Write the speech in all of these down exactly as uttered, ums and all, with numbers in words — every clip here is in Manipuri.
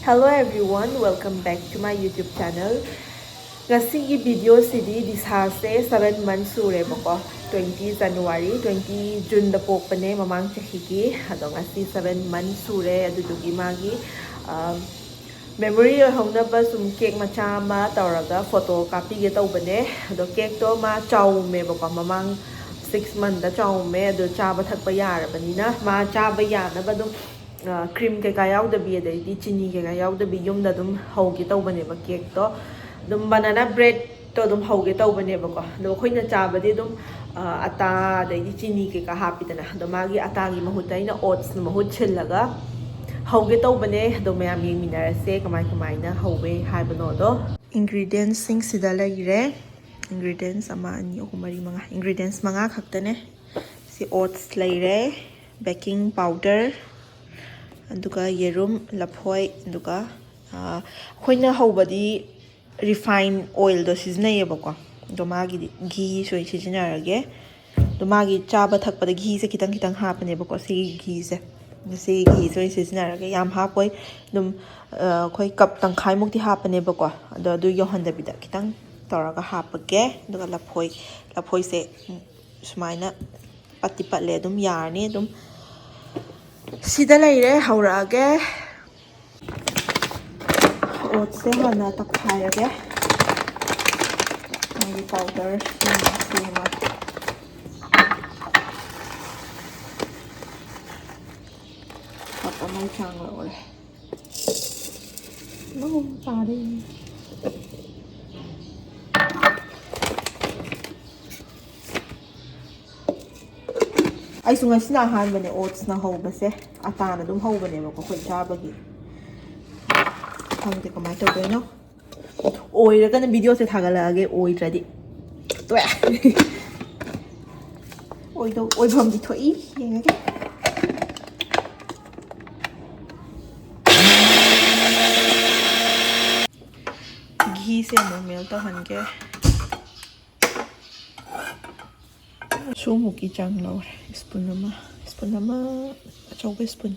Hello everyone, welcome back to my YouTube channel. ꯉꯁꯤꯒꯤ ꯚꯤꯗꯤꯑꯣꯁꯤꯗꯤ ꯗꯤꯁꯥꯁꯦ ꯁꯕꯦꯟ ꯃꯟꯊ ꯁꯨꯔꯦꯕꯀꯣ꯫ ꯇ꯭ꯋꯦꯟꯇꯤ ꯖꯅꯋꯥꯔꯤ, ꯇ꯭ꯋꯦꯟꯇꯤ ꯖꯨꯟꯗ ꯄꯣꯛꯄꯅꯦ, ꯃꯃꯥꯡ ꯆꯍꯤꯒꯤ꯫ ꯑꯗꯣ ꯉꯁꯤ ꯁꯕꯦꯟ ꯃꯟꯊ ꯁꯨꯔꯦ, ꯑꯗꯨꯗꯨꯒꯤ ꯃꯥꯒꯤ ꯃꯦꯃꯣꯔꯤ ꯑꯣꯏꯍꯧꯅꯕ ꯁꯨꯝ ꯀꯦꯛ ꯃꯆꯥ ꯑꯃ ꯇꯧꯔꯒ ꯐꯣꯇꯣ ꯀꯥꯞꯄꯤꯒꯦ ꯇꯧꯕꯅꯦ꯫ ꯑꯗꯣ ꯀꯦꯛꯇꯣ ꯃꯥ ꯆꯥꯎꯝꯃꯦꯕꯀꯣ, ꯃꯃꯥꯡ ꯁꯤꯛꯁ ꯃꯟꯊꯇ ꯆꯥꯎꯝꯃꯦ꯫ ꯑꯗꯣ ꯆꯥꯕ ꯊꯛꯄ ꯌꯥꯔꯕꯅꯤꯅ ꯃꯥ ꯆꯥꯕ ꯌꯥꯅꯕ ꯑꯗꯨꯝ ꯀ꯭ꯔꯤꯝ ꯀꯩꯀꯥ ꯌꯥꯎꯗꯕꯤ, ꯑꯗꯩꯗꯤ ꯆꯤꯅꯤ ꯀꯩꯀꯥ ꯌꯥꯎꯗꯕꯤ ꯌꯨꯝꯗ ꯑꯗꯨꯝ ꯍꯧꯒꯦ ꯇꯧꯕꯅꯦꯕ ꯀꯦꯛꯇꯣ꯫ ꯑꯗꯨꯝ ꯕꯅꯥꯅꯥ ꯕ꯭ꯔꯦꯗꯇꯣ ꯑꯗꯨꯝ ꯍꯧꯒꯦ ꯇꯧꯕꯅꯦꯕꯀꯣ꯫ ꯑꯗꯣ ꯑꯩꯈꯣꯏꯅ ꯆꯥꯕꯗꯤ ꯑꯗꯨꯝ ꯑꯇꯥ, ꯑꯗꯩꯗꯤ ꯆꯤꯅꯤ ꯀꯩꯀꯥ ꯍꯥꯞꯄꯤꯗꯅ꯫ ꯑꯗꯣ ꯃꯥꯒꯤ ꯑꯇꯥꯒꯤ ꯃꯍꯨꯠꯇ ꯑꯩꯅ ꯑꯣꯠꯁꯅ ꯃꯍꯨꯠ ꯁꯤꯜꯂꯒ ꯍꯧꯒꯦ ꯇꯧꯕꯅꯦ꯫ ꯑꯗꯣ ꯃꯌꯥꯝ ꯌꯦꯡꯃꯤꯟꯅꯔꯁꯦ ꯀꯃꯥꯏ ꯀꯃꯥꯏꯅ ꯍꯧꯋꯦ ꯍꯥꯏꯕꯅꯣꯗꯣ꯫ ꯏꯟꯒ꯭ꯔꯤꯗꯤꯌꯦꯟꯁꯁꯤꯡ ꯁꯤꯗ ꯂꯩꯔꯦ꯫ ꯏꯟꯒ꯭ꯔꯤꯗꯤꯌꯦꯟꯁ ꯑꯃ, ꯑꯅꯤ, ꯑꯍꯨꯝ, ꯃꯔꯤ, ꯃꯉꯥ꯫ ꯏꯟꯒ꯭ꯔꯤꯗꯤꯌꯦꯟꯁ ꯃꯉꯥ ꯈꯛꯇꯅꯦ꯫ ꯁꯤ ꯑꯣꯠꯁ ꯂꯩꯔꯦ, ꯕꯦꯀꯤꯡ ꯄꯥꯎꯗꯔ, ꯑꯗꯨꯒ ꯌꯦꯔꯨꯝ, ꯂꯐꯣꯏ, ꯑꯗꯨꯒ ꯑꯩꯈꯣꯏꯅ ꯍꯧꯕꯗꯤ ꯔꯤꯐꯥꯏꯟ ꯑꯣꯏꯜꯗꯣ ꯁꯤꯖꯤꯟꯅꯩꯌꯦꯕꯀꯣ꯫ ꯑꯗꯣ ꯃꯥꯒꯤꯗꯤ ꯘꯤꯁꯨ ꯑꯩ ꯁꯤꯖꯤꯟꯅꯔꯒꯦ꯫ ꯑꯗꯣ ꯃꯥꯒꯤ ꯆꯥꯕ ꯊꯛꯄꯗ ꯘꯤꯁꯦ ꯈꯤꯇꯪ ꯈꯤꯇꯪ ꯍꯥꯞꯄꯅꯦꯕꯀꯣ꯫ ꯁꯤꯒꯤ ꯘꯤꯁꯦ, ꯁꯤꯒꯤ ꯘꯤꯁꯦ ꯑꯣꯏꯅ ꯁꯤꯖꯤꯟꯅꯔꯒꯦ꯫ ꯌꯥꯝ ꯍꯥꯞꯄꯣꯏ꯫ ꯑꯗꯨꯝ ꯑꯩꯈꯣꯏ ꯀꯞ ꯇꯪꯈꯥꯏꯃꯨꯛꯇꯤ ꯍꯥꯞꯄꯅꯦꯕꯀꯣ꯫ ꯑꯗꯣ ꯑꯗꯨ ꯌꯧꯍꯟꯗꯕꯤꯗ ꯈꯤꯇꯪ ꯇꯧꯔꯒ ꯍꯥꯞꯄꯒꯦ꯫ ꯑꯗꯨꯒ ꯂꯐꯣꯏ, ꯂꯐꯣꯏꯁꯦ ꯁꯨꯃꯥꯏꯅ ꯄꯠꯇꯤ ꯄꯠꯂꯦ, ꯑꯗꯨꯝ ꯌꯥꯔꯅꯤ꯫ ꯑꯗꯨꯝ ꯁꯤꯗ ꯂꯩꯔꯦ, ꯍꯧꯔꯛꯑꯒꯦ꯫ ꯑꯣꯠꯁꯦ ꯍꯥꯟꯅ ꯇꯛꯈꯥꯏꯔꯒꯦ꯫ ꯃꯥꯒꯤ ꯄꯥꯎꯗꯔ ꯁꯦꯝꯃ ꯁꯦꯝꯃ ꯀꯞ ꯑꯃꯒꯤ ꯆꯥꯡ ꯂꯧꯔꯦ꯫ ꯅꯣꯡ ꯇꯥꯔꯦ꯫ ꯑꯩꯁꯨ ꯉꯁꯤꯅ ꯑꯍꯥꯟꯕꯅꯦ ꯑꯣꯠꯁꯅ ꯍꯧꯕꯁꯦ꯫ ꯑꯇꯥꯅ ꯑꯗꯨꯝ ꯍꯧꯕꯅꯦꯕꯀꯣ ꯑꯩꯈꯣꯏ ꯆꯥꯕꯒꯤ꯫ ꯈꯪꯗꯦ ꯀꯃꯥꯏꯅ ꯇꯧꯗꯣꯏꯅꯣ꯫ ꯑꯣꯏꯔꯒꯅ ꯚꯤꯗꯤꯑꯣꯁꯦ ꯊꯥꯒꯠꯂꯛꯑꯒꯦ, ꯑꯣꯏꯗ꯭ꯔꯗꯤ ꯇꯣꯛꯑꯦ꯫ ꯑꯣꯏꯗꯧ-, ꯑꯣꯏꯐꯝꯗꯤ ꯊꯣꯛꯏ, ꯌꯦꯡꯉꯒꯦ꯫ ꯘꯤꯁꯦ ꯑꯃꯨꯛ ꯃꯦꯜ ꯇꯧꯍꯟꯒꯦ꯫ ꯁꯨꯃꯨꯛꯀꯤ ꯆꯥꯡ ꯂꯧꯔꯦ꯫ ꯁ꯭ꯄꯨꯟ ꯑꯃ, ꯁ꯭ꯄꯨꯟ ꯑꯃ, ꯑꯆꯧꯕ ꯁ꯭ꯄꯨꯟ꯫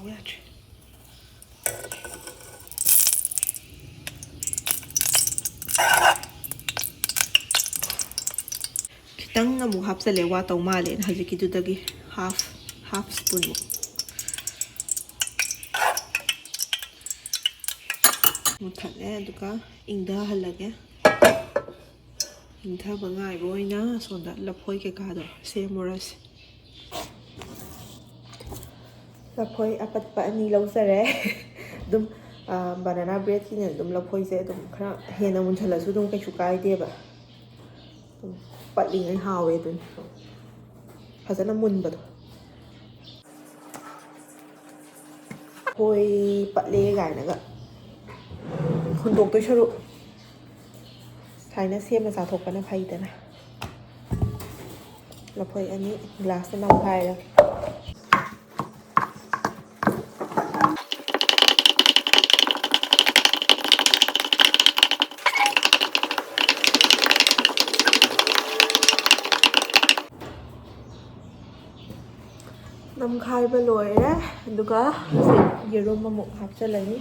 ꯌꯥꯗ꯭ꯔꯦ꯫ ꯈꯤꯇꯪ ꯑꯃꯨꯛ ꯍꯥꯞꯆꯜꯂꯦ, ꯋꯥꯠꯇꯧ ꯃꯥꯜꯂꯦꯅ, ꯍꯧꯖꯤꯛꯀꯤꯗꯨꯗꯒꯤ half half spoon ꯃꯨꯛ꯫ ꯃꯨꯊꯠꯂꯦ, ꯑꯗꯨꯒ ꯏꯪꯊꯍꯜꯂꯒꯦ꯫ ꯏꯪꯊꯕ ꯉꯥꯏꯕ ꯑꯣꯏꯅ ꯑꯁꯣꯝꯗ ꯂꯐꯣꯏ ꯀꯩꯀꯥꯗꯣ ꯁꯦꯝꯃꯨꯔꯁꯦ꯫ ꯂꯐꯣꯏ ꯑꯄꯠꯄ ꯑꯅꯤ ꯂꯧꯖꯔꯦ꯫ ꯑꯗꯨꯝ, ꯑ, banana breadꯀꯤꯅꯦ, ꯑꯗꯨꯝ ꯂꯐꯣꯏꯁꯦ ꯑꯗꯨꯝ ꯈꯔ ꯍꯦꯟꯅ ꯃꯨꯟꯁꯜꯂꯁꯨ ꯑꯗꯨꯝ ꯀꯩꯁꯨ ꯀꯥꯏꯗꯦꯕ꯫ ꯑꯗꯨꯝ ꯄꯠꯂꯤꯉꯩ ꯍꯥꯎꯋꯦ ꯑꯗꯨꯅꯤ꯫ ꯐꯖꯅ ꯃꯨꯟꯕꯗꯣ꯫ ꯍꯣꯏ, ꯄꯠꯂꯦ ꯀꯥꯏꯅꯒ ꯍꯨꯟꯗꯣꯛꯇꯣꯏ ꯁꯔꯨꯛ ꯁꯨꯃꯥꯏꯅ ꯁꯦꯝꯃ ꯆꯥꯊꯣꯛꯄꯅ ꯐꯩꯗꯅ꯫ ꯂꯐꯣꯏ ꯑꯅꯤ glassꯇ ꯅꯝꯈꯥꯏꯔꯒꯦ꯫ ꯅꯝꯈꯥꯏꯕ ꯂꯣꯏꯔꯦ, ꯑꯗꯨꯒ ꯍꯧꯖꯤꯛ ꯌꯦꯔꯨꯝ ꯑꯃꯨꯛ ꯍꯥꯞꯆꯤꯜꯂꯅꯤ꯫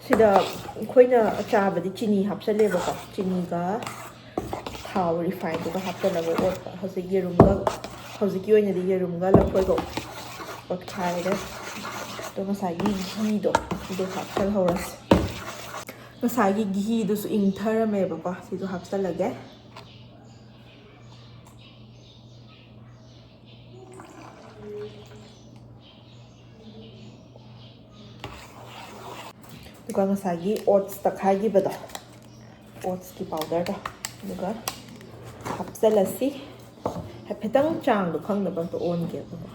ꯁꯤꯗ ꯑꯩꯈꯣꯏꯅ ꯆꯥꯕꯗꯤ ꯆꯤꯅꯤ ꯍꯥꯞꯆꯜꯂꯦꯕꯀꯣ, ꯆꯤꯅꯤꯒ ꯊꯥꯎ refineꯗꯨꯒ ꯍꯥꯞꯆꯜꯂꯒ ꯑꯣꯠꯄ꯫ ꯍꯧꯖꯤꯛ ꯌꯦꯔꯨꯝꯒ, ꯍꯧꯖꯤꯛꯀꯤ ꯑꯣꯏꯅꯗꯤ ꯌꯦꯔꯨꯝꯒ ꯂꯐꯣꯏꯒ ꯑꯣꯠꯈꯥꯏꯔꯦ꯫ ꯑꯗꯣ ꯉꯁꯥꯏꯒꯤ ꯘꯤꯗꯣ, ꯑꯗꯨ ꯍꯥꯞꯆꯜꯍꯧꯔꯁꯤ꯫ ꯉꯁꯥꯏꯒꯤ ꯘꯤꯗꯨꯁꯨ ꯏꯪꯊꯔꯝꯃꯦꯕꯀꯣ, ꯁꯤꯁꯨ ꯍꯥꯞꯆꯜꯂꯒꯦ꯫ ꯑꯗꯨꯒ ꯉꯁꯥꯏꯒꯤ oats ꯇꯛꯈꯥꯏꯈꯤꯕꯗꯣ, oatsꯀꯤ powderꯗꯣ, ꯑꯗꯨꯒ ꯍꯥꯞꯆꯜꯂꯁꯤ꯫ ꯍꯥꯏꯐꯦꯠꯇꯪ ꯆꯥꯡꯗꯣ ꯈꯪꯅꯕ ꯑꯝꯇ ꯑꯣꯟꯒꯦꯕꯀꯣ꯫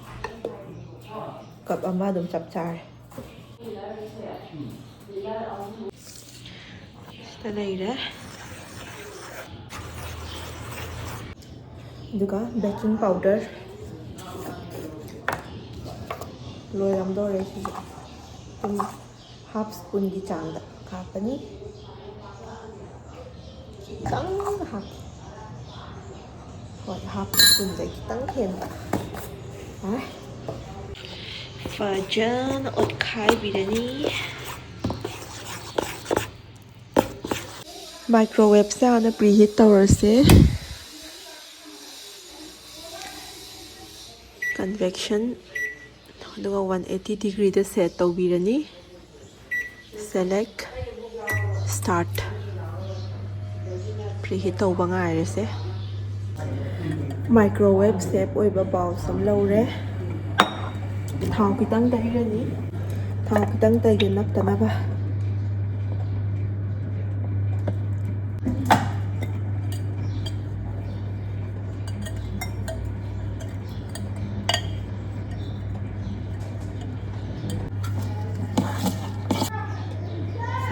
Cup ꯑꯃ ꯑꯗꯨꯝ ꯆꯞ ꯆꯥꯔꯦ꯫ ꯁꯤꯗ ꯂꯩꯔꯦ꯫ ꯑꯗꯨꯒ baking powder꯫ ꯂꯣꯏꯔꯝꯗꯣꯔꯦ ꯁꯤꯁꯨ꯫ ꯑꯗꯨꯝ ꯍꯥꯐ ꯁ꯭ꯄꯨꯟꯒꯤ ꯆꯥꯡꯗ ꯍꯥꯞꯄꯅꯤ꯫ ꯈꯤꯇꯪ ꯍꯥꯞꯀꯦ꯫ ꯍꯣꯏ, ꯍꯥꯐ ꯁ꯭ꯄꯨꯟꯗꯩ ꯈꯤꯇꯪ ꯍꯦꯟꯕ꯫ ꯌꯥꯔꯦ꯫ ꯐꯖꯅ ꯑꯣꯠꯈꯥꯏꯕꯤꯔꯅꯤ꯫ ꯃꯥꯏꯀ꯭ꯔꯣꯋꯦꯞꯁꯦ ꯍꯥꯟꯅ ꯄ꯭ꯔꯤꯍꯤꯠ ꯇꯧꯔꯁꯦ꯫ ꯀꯟꯚꯦꯛꯁꯟ, ꯑꯗꯨꯒ ꯋꯥꯟ ꯑꯩꯠꯇꯤ ꯗꯤꯒ꯭ꯔꯤꯗ ꯁꯦꯠ ꯇꯧꯕꯤꯔꯅꯤ꯫ Select, start. ꯄ꯭ꯔꯤꯍꯤꯠ ꯇꯧꯕ ꯉꯥꯏꯔꯁꯦ꯫ ꯃꯥꯏꯀ꯭ꯔꯣꯋꯦꯞ ꯁꯦꯞ ꯑꯣꯏꯕ ꯕꯥꯎꯜꯁ ꯑꯃ ꯂꯧꯔꯦ꯫ ꯊꯥꯎ ꯈꯤꯇꯪ ꯇꯩꯔꯅꯤ꯫ ꯊꯥꯎ ꯈꯤꯇꯪ ꯇꯩꯒꯦ ꯅꯞꯇꯅꯕ꯫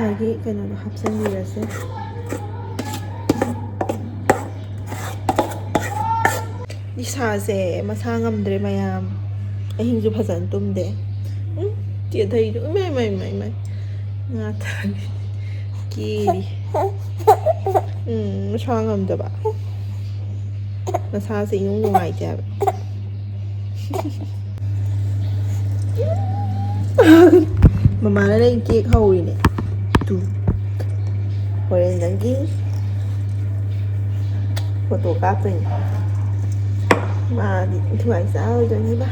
ꯉꯁꯥꯏꯒꯤ ꯀꯩꯅꯣꯗꯣ ꯍꯥꯞꯆꯤꯟꯕꯤꯔꯁꯦ꯫ ꯏꯁꯥꯁꯦ ꯃꯁꯥ ꯉꯝꯗ꯭ꯔꯦ ꯃꯌꯥꯝ꯫ ꯑꯍꯤꯡꯁꯨ ꯐꯖꯅ ꯇꯨꯝꯗꯦ꯫ ꯎꯝ, ꯆꯦꯊꯩꯗꯣ꯫ ꯏꯃꯥꯏ, ꯏꯃꯥꯏ, ꯏꯃꯥꯏ, ꯏꯃꯥꯏ꯫ ꯉꯥ ꯊꯥꯅꯤ꯫ ꯀꯦꯔꯤ꯫ ꯎꯝ, ꯃꯁꯥ ꯉꯝꯗꯕ꯫ ꯃꯁꯥꯁꯦ ꯏꯅꯨꯡ ꯅꯨꯡꯉꯥꯏꯇꯦ ꯍꯥꯏꯕ꯫ ꯃꯃꯥꯅ ꯅꯪ ꯀꯦꯛ ꯍꯧꯔꯤꯅꯦ꯫ ꯇꯨ꯫ ꯍꯣꯔꯦꯟ ꯅꯪꯒꯤ ꯐꯣꯇꯣ ꯀꯥꯞꯇꯣꯏꯅꯦ꯫ ꯃꯥꯗꯤ ꯊꯨꯒꯥꯏ ꯆꯥꯔꯣꯏꯗꯣꯏꯅꯤꯕ꯫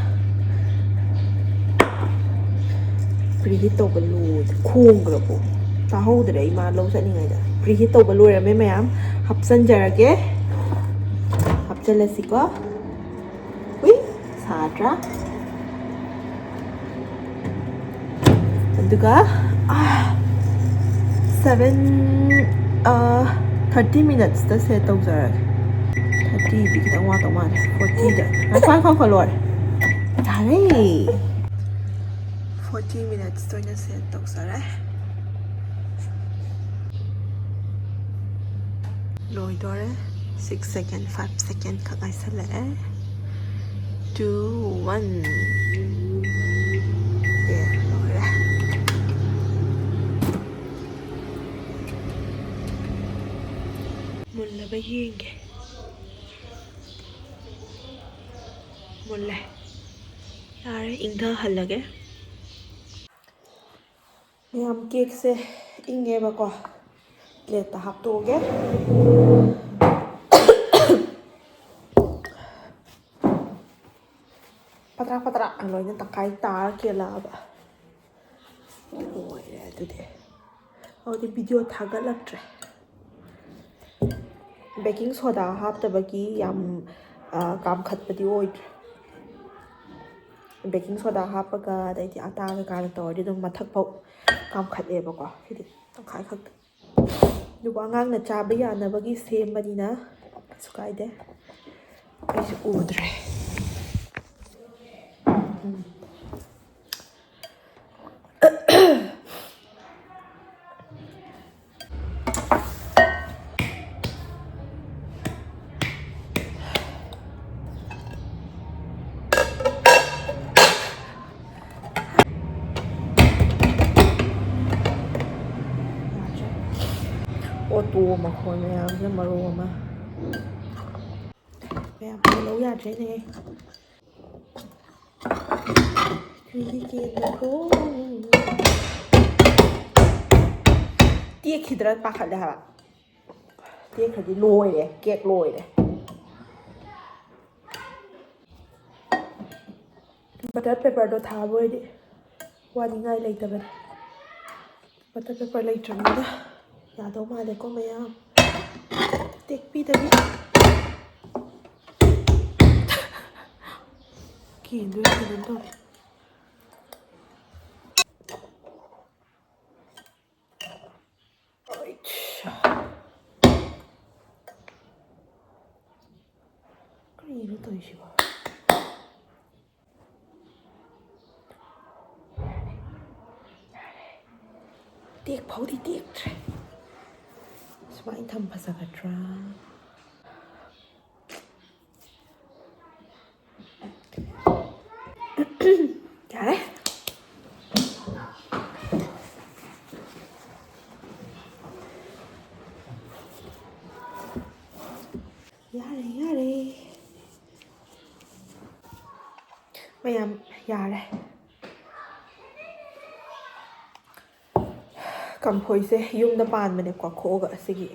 ꯄ꯭ꯔꯤꯍꯤꯠ ꯇꯧꯕ ꯂꯣꯏꯔꯦ꯫ ꯈꯣꯡꯈ꯭ꯔꯕꯣ? ꯇꯥꯍꯧꯗ꯭ꯔꯦ ꯏꯃꯥ ꯂꯧ ꯆꯠꯂꯤꯉꯩꯗ꯫ ꯄ꯭ꯔꯤꯍꯤꯠ ꯇꯧꯕ ꯂꯣꯏꯔꯝꯃꯦ ꯃꯌꯥꯝ꯫ ꯍꯥꯞꯆꯟꯖꯔꯒꯦ꯫ ꯍꯥꯞꯆꯜꯂꯁꯤꯀꯣ꯫ ꯎꯏ, ꯁꯥꯗ꯭ꯔꯥ? ꯑꯗꯨꯒ, ꯑꯥ, ꯁꯚꯦꯟ, ꯑꯥ, ꯊꯥꯔꯇꯤ ꯃꯤꯅꯠꯁꯇ ꯁꯦꯠ ꯇꯧꯖꯔꯒꯦ꯫ ꯊꯥꯔꯇꯤꯗꯤ ꯈꯤꯇꯪ ꯋꯥꯠꯇꯧ ꯃꯥꯜꯂꯦ꯫ ꯐꯣꯔꯇꯤꯗ꯫ ꯉꯥꯏꯈꯣ, ꯉꯥꯏꯈꯣ, ꯉꯥꯏꯈꯣ, ꯂꯣꯏꯔꯦ꯫ ꯌꯥꯔꯦ꯫ ꯐꯣꯔꯇꯤ ꯃꯤꯅꯠꯁꯇ ꯑꯣꯏꯅ ꯁꯦꯠ ꯇꯧꯖꯔꯦ꯫ ꯂꯣꯏꯗꯣꯔꯦ꯫ ꯁꯤꯛꯁ ꯁꯦꯀꯦꯟ, ꯐꯥꯏꯚ ꯁꯦꯀꯦꯟ ꯈꯛ ꯉꯥꯏꯁꯜꯂꯛꯑꯦ꯫ Two, one. ꯂꯣꯏꯔꯦ꯫ ꯃꯨꯜꯂꯕ ꯌꯦꯡꯒꯦ꯫ ꯃꯨꯜꯂꯦ꯫ ꯌꯥꯔꯦ, ꯏꯪꯊꯍꯜꯂꯒꯦ꯫ ꯃꯌꯥꯝ, ꯀꯦꯛꯁꯦ ꯏꯪꯉꯦꯕꯀꯣ꯫ ꯄ꯭ꯂꯦꯠꯇ ꯍꯥꯞꯇꯣꯛꯑꯒꯦ꯫ ꯄꯇ꯭ꯔꯥ ꯄꯇ꯭ꯔꯥ ꯂꯣꯏꯅ ꯇꯪꯈꯥꯏ ꯇꯥꯔ ꯀꯦꯜꯂꯛꯑꯕ꯫ ꯂꯣꯏꯔꯦ ꯑꯗꯨꯗꯤ꯫ ꯑꯗꯨꯗꯤ ꯚꯤꯗꯤꯑꯣ ꯊꯥꯒꯠꯂꯛꯇ꯭ꯔꯦ꯫ ꯕꯦꯀꯤꯡ ꯁꯣꯗꯥ ꯍꯥꯞꯇꯕꯒꯤ ꯌꯥꯝ, ꯑ, ꯀꯥꯝꯈꯠꯄꯗꯤ ꯑꯣꯏꯗ꯭ꯔꯦ꯫ ꯕꯦꯀꯤꯡ ꯁꯣꯗꯥ ꯍꯥꯞꯄꯒ, ꯑꯗꯩꯗꯤ ꯑꯇꯥ ꯀꯩꯀꯥꯗ ꯇꯧꯔꯗꯤ ꯑꯗꯨꯝ ꯃꯊꯛ ꯐꯥꯎ ꯀꯥꯝꯈꯠꯂꯦꯕꯀꯣ꯫ ꯁꯤꯗꯤ ꯇꯪꯈꯥꯏ ꯈꯛꯇ꯫ ꯑꯗꯨꯕꯨ ꯑꯉꯥꯡꯅ ꯆꯥꯕ ꯌꯥꯅꯕꯒꯤ ꯁꯦꯝꯕꯅꯤꯅ ꯀꯩꯁꯨ ꯀꯥꯏꯗꯦ꯫ ꯑꯩꯁꯨ ꯎꯗ꯭ꯔꯦ꯫ ꯎꯝ꯫ ꯑꯣꯇꯣ ꯃꯈꯣꯟ ꯃꯌꯥꯝꯁꯤꯅ ꯃꯔꯣꯜ ꯑꯃ꯫ ꯃꯌꯥꯝ ꯂꯧ ꯌꯥꯗ꯭ꯔꯦꯅꯦ꯫ ꯀꯤꯗꯤ ꯀꯤꯗꯦꯀꯣ꯫ ꯇꯦꯛꯈꯤꯗ꯭ꯔꯥ ꯄꯥꯈꯠꯂꯦ ꯍꯥꯏꯕ꯫ ꯇꯦꯛꯈ꯭ꯔꯗꯤ ꯂꯣꯏꯔꯦ, ꯀꯦꯛ ꯂꯣꯏꯔꯦ꯫ ꯕꯇꯔ ꯄꯦꯄꯔꯗꯣ ꯊꯥꯕ ꯑꯣꯏꯗꯤ ꯋꯥꯅꯤꯡꯉꯥꯏ ꯂꯩꯇꯕꯅꯦ꯫ ꯕꯇꯔ ꯄꯦꯄꯔ ꯂꯩꯇ꯭ꯔꯕꯅꯤꯅ ꯌꯥꯗꯧ ꯃꯥꯜꯂꯦꯀꯣ ꯃꯌꯥꯝ꯫ ꯇꯦꯛꯄꯤꯗꯕꯤ꯫ ꯀꯦꯟꯗꯣꯏ ꯀꯩꯅꯣꯝ ꯇꯧꯔꯦ꯫ ꯑꯩꯁ꯫ ꯀꯔꯤꯅꯣ ꯇꯧꯔꯤꯁꯤꯕꯣ? ꯇꯦꯛ ꯐꯥꯎꯗꯤ ꯇꯦꯛꯇ꯭ꯔꯦ꯫ ꯁꯨꯃꯥꯏꯅ ꯊꯝ ꯐꯖꯒꯗ꯭ꯔꯥ? ꯌꯥꯔꯦ꯫ ꯌꯥꯔꯦ, ꯌꯥꯔꯦ꯫ ꯃꯌꯥꯝ ꯌꯥꯔꯦ꯫ ꯀꯝꯐꯣꯏꯁꯦ ꯌꯨꯝꯗ ꯄꯥꯟꯕꯅꯦ, ꯀꯣꯛꯊꯣꯛꯑꯒ ꯑꯁꯤꯒꯤ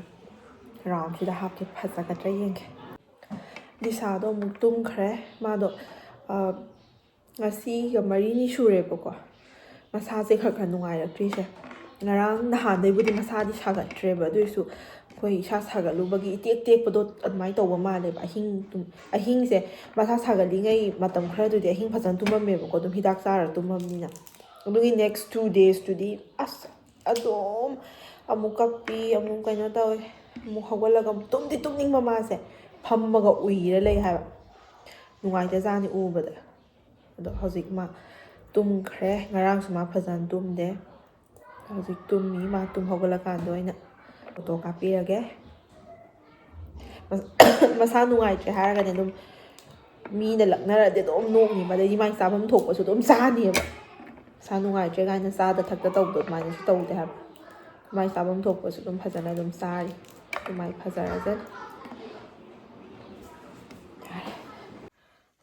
ꯔꯥꯎꯟꯁꯤꯗ ꯍꯥꯞꯀꯦ, ꯐꯖꯒꯗ꯭ꯔꯥ ꯌꯦꯡꯒꯦ꯫ ꯂꯤꯁꯥꯗꯣ ꯑꯃꯨꯛ ꯇꯨꯝꯈ꯭ꯔꯦ꯫ ꯃꯥꯗꯣ, ꯑ, ꯉꯁꯤꯒ ꯃꯔꯤꯅꯤ ꯁꯨꯔꯦꯕꯀꯣ ꯃꯁꯥꯁꯦ ꯈꯔ ꯈꯔ ꯅꯨꯡꯉꯥꯏꯔꯛꯇ꯭ꯔꯤꯁꯦ꯫ ꯉꯔꯥꯡ ꯅꯍꯥꯟꯗꯩꯕꯨꯗꯤ ꯃꯁꯥꯗꯤ ꯁꯥꯒꯠꯇ꯭ꯔꯦꯕ, ꯑꯗꯨ ꯑꯣꯏꯔꯁꯨ ꯑꯩꯈꯣꯏ ꯏꯁꯥ ꯁꯥꯒꯠꯂꯨꯕꯒꯤ ꯏꯇꯦꯛ ꯇꯦꯛꯄꯗꯣ ꯑꯗꯨꯃꯥꯏꯅ ꯇꯧꯕ ꯃꯥꯜꯂꯦꯕ꯫ ꯑꯍꯤꯡ ꯇꯨꯝ-, ꯑꯍꯤꯡꯁꯦ ꯃꯁꯥ ꯁꯥꯒꯠꯂꯤꯉꯩ ꯃꯇꯝ ꯈꯔꯗꯨꯗꯤ ꯑꯍꯤꯡ ꯐꯖꯅ ꯇꯨꯝꯃꯝꯃꯦꯕꯀꯣ, ꯑꯗꯨꯝ ꯍꯤꯗꯥꯛ ꯆꯥꯔ ꯇꯨꯝꯃꯝꯅꯤꯅ꯫ ꯑꯗꯨꯒꯤ next two days ꯇꯨꯗꯤ ꯑꯁ ꯑꯗꯨꯝ ꯑꯃꯨꯛ ꯀꯞꯄꯤ, ꯑꯃꯨꯛ ꯀꯩꯅꯣ ꯇꯧꯋꯦ, ꯑꯃꯨꯛ ꯍꯧꯒꯠꯂꯒ ꯑꯃꯨꯛ ꯇꯨꯝꯗꯤ ꯇꯨꯝꯅꯤꯡꯕ ꯃꯥꯁꯦ, ꯐꯝꯃꯒ ꯎꯏꯔ ꯂꯩ ꯍꯥꯏꯕ꯫ ꯅꯨꯡꯉꯥꯏꯇꯖꯥꯠꯅꯤ ꯎꯕꯗ꯫ ꯑꯗꯣ ꯍꯧꯖꯤꯛ ꯃꯥ ꯇꯨꯝꯈ꯭ꯔꯦ꯫ ꯉꯔꯥꯡꯁꯨ ꯃꯥ ꯐꯖꯅ ꯇꯨꯝꯗꯦ꯫ ꯍꯧꯖꯤꯛ ꯇꯨꯝꯃꯤ꯫ ꯃꯥ ꯇꯨꯝ ꯍꯧꯒꯠꯂꯀꯥꯟꯗ ꯑꯣꯏꯅ ꯐꯣꯇꯣ ꯀꯥꯞꯄꯤꯔꯒꯦ꯫ ꯃꯁ-, ꯃꯁꯥ ꯅꯨꯡꯉꯥꯏꯇ꯭ꯔꯦ ꯍꯥꯏꯔꯒꯅꯦ ꯑꯗꯨꯝ ꯃꯤꯅ ꯂꯛꯅꯔꯗꯤ ꯑꯗꯨꯝ ꯅꯣꯛꯅꯤꯕ, ꯑꯗꯩꯗꯤ ꯃꯥꯏ ꯆꯥꯐꯝ ꯊꯣꯛꯄꯁꯨ ꯑꯗꯨꯝ ꯆꯥꯅꯤꯕ꯫ ꯃꯁꯥ ꯅꯨꯡꯉꯥꯏꯇ꯭ꯔꯦ ꯀꯥꯏꯅ ꯆꯥꯗ ꯊꯛꯇ ꯇꯧꯕꯗꯣ ꯑꯗꯨꯃꯥꯏꯅꯁꯨ ꯇꯧꯗꯦ ꯍꯥꯏꯕ꯫ ꯃꯥꯏ ꯆꯥꯐꯝ ꯊꯣꯛꯄꯁꯨ ꯑꯗꯨꯝ ꯐꯖꯅ ꯑꯗꯨꯝ ꯆꯥꯔꯤ꯫ ꯑꯗꯨꯃꯥꯏꯅ ꯐꯖꯔꯖꯅꯤ꯫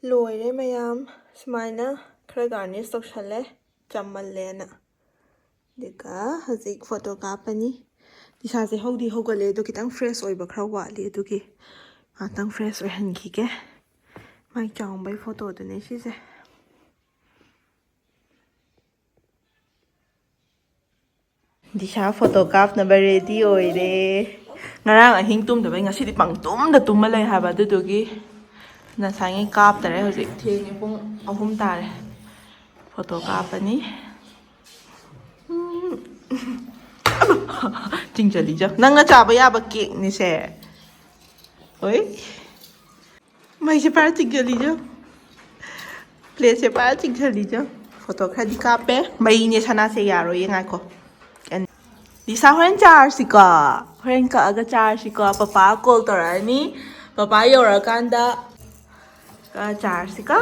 ꯂꯣꯏꯔꯦ ꯃꯌꯥꯝ꯫ ꯁꯨꯃꯥꯏꯅ ꯈꯔ garnish ꯇꯧꯁꯜꯂꯦ, ꯆꯝꯃꯜꯂꯦꯅ꯫ ꯑꯗꯨꯒ ꯍꯧꯖꯤꯛ ꯐꯣꯇꯣ ꯀꯥꯞꯄꯅꯤ꯫ ꯏꯁꯥꯁꯦ ꯍꯧꯗꯤ ꯍꯧꯒꯠꯂꯦ, ꯑꯗꯣ ꯈꯤꯇꯪ fresh ꯑꯣꯏꯕ ꯈꯔ ꯋꯥꯠꯂꯤ, ꯑꯗꯨꯒꯤ ꯉꯥꯛꯇꯪ fresh ꯑꯣꯏꯍꯟꯈꯤꯒꯦ꯫ ꯃꯥꯏ ꯆꯥꯎꯝꯕꯩ ꯐꯣꯇꯣꯗꯨꯅꯦ ꯁꯤꯁꯦ꯫ ꯗꯤꯁꯥ ꯐꯣꯇꯣ ꯀꯥꯞꯅꯕ ready ꯑꯣꯏꯔꯦ꯫ ꯉꯔꯥꯡ ꯑꯍꯤꯡ ꯇꯨꯝꯗꯕꯩ ꯉꯁꯤꯗꯤ ꯄꯪꯇꯨꯝꯗ ꯇꯨꯝꯃ ꯂꯩ ꯍꯥꯏꯕ, ꯑꯗꯨꯗꯨꯒꯤ ꯉꯁꯥꯏꯉꯩ ꯀꯥꯞꯇꯔꯦ꯫ ꯍꯧꯖꯤꯛ ꯊꯦꯡꯉꯦ, ꯄꯨꯡ ꯑꯍꯨꯝ ꯇꯥꯔꯦ꯫ ꯐꯣꯇꯣ ꯀꯥꯞꯄꯅꯤ꯫ ꯎꯝ꯫ ꯆꯤꯡꯖꯜꯂꯤꯖꯣ꯫ ꯅꯪꯅ ꯆꯥꯕ ꯌꯥꯕ cakeꯅꯤꯁꯦ꯫ ꯍꯣꯏ꯫ ꯃꯩꯁꯦ ꯄꯥꯏꯔ ꯆꯤꯡꯖꯜꯂꯤꯖꯣ꯫ Plateꯁꯦ ꯄꯥꯏꯔ ꯆꯤꯡꯖꯜꯂꯤꯖꯣ꯫ ꯐꯣꯇꯣ ꯈꯔꯗꯤ ꯀꯥꯞꯄꯦ꯫ ꯃꯩꯅꯦ ꯁꯅꯥꯁꯦ, ꯌꯥꯔꯣꯏꯌꯦ, ꯉꯥꯏꯈꯣ꯫ ꯂꯤꯁꯥ, ꯍꯣꯔꯦꯟ ꯆꯥꯔꯁꯤꯀꯣ꯫ ꯍꯣꯔꯦꯟ ꯀꯛꯑꯒ ꯆꯥꯔꯁꯤꯀꯣ꯫ ꯄꯄꯥ call ꯇꯧꯔꯛꯑꯅꯤ꯫ ꯄꯄꯥ ꯌꯧꯔꯛꯑꯀꯥꯟꯗ ꯀꯛꯑ ꯆꯥꯔꯁꯤꯀꯣ꯫